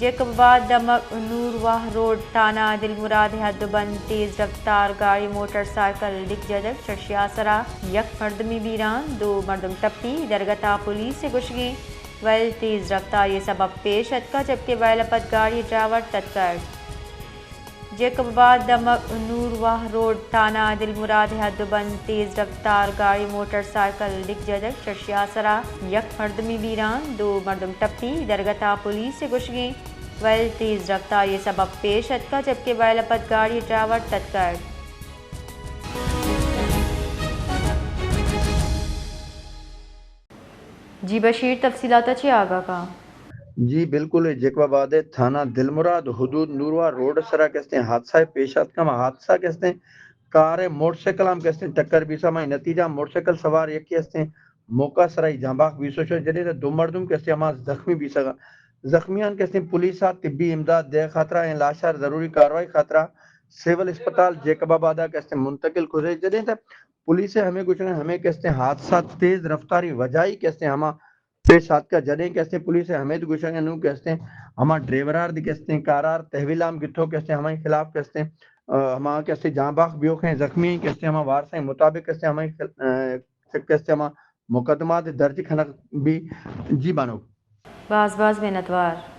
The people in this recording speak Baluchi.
جیکب آباد دمگ نور واہ روڈ تھانہ دلمراد حد بند تیز رفتار گاڑی موٹر سائیکل ڈک جتگ، چرشیا سرا یک مردمی بیران، دو مردم ٹپی، درگتا پولیس گوشگیں ویل تیز رفتاری سبب پیش اتکا، جبکہ ویل پد گاڑی ڈرائیور تتکٹ۔ جیکب آباد دمگ نور واہ روڈ تھانہ دلمراد حد بند تیز رفتار گاڑی موٹر سائیکل ڈک جتگ، چرشیا سرا یک مردمی بیران، دو مردم ٹپی، درگتا پولیس گوشگیں ویل تیز رفتاری سبب پیش اتکا، جبکہ ویل پد گاڑی ڈرائیور تتکٹ۔ جی بشیر، تفصیلات چی آگاہ کا؟ جی بالکل، اے جیکب آباد ءِ تھانہ دلمراد حدود نورواہ روڈ ءِ سرا کہ استیں حادثہ پیش آتکا، ہما حادثہ کہ استیں کار ءِ موٹر سائیکل ہم کہ استیں ٹکر بیسا، ہمائی نتیجہ موٹر سائیکل سوار یکے استیں موقع سرا ہی جان بحق بیسو شو، جنی دو مردم کہ استیں ہما زخمی بیسگا۔ زخمیان کہ استیں پولیس ءَ طبی امداد دے خاطرا ایں، لاشار ضروری کاروائی خاطرا سول اسپتال جیکب آباد ءَ کہ استیں منتقل کھزے، جنی پولیس ءِ ہمے گوشگ ءَ ہمے کہ استیں حادثہ تیز رفتاری وجہ ای کہ استیں ہما پیش آتکا، جنیں کہ استیں پولیس ءِ ہمے گوشگ ءَ نوں کہ استیں ہما ڈرائیورار دی کہ استیں کارار تحویل ہم گتو کہ استیں ہمائی خلاف کہ استیں، آ، ہما کہ استیں جان بحق بیوکیں زخمی کہ استیں ہما وارثاں مطابق کہ استیں ہمائی خل-، آ، کہ استیں ہما مقدمات درج کھنگ بی۔ جی بانو۔ باز باز منتوار۔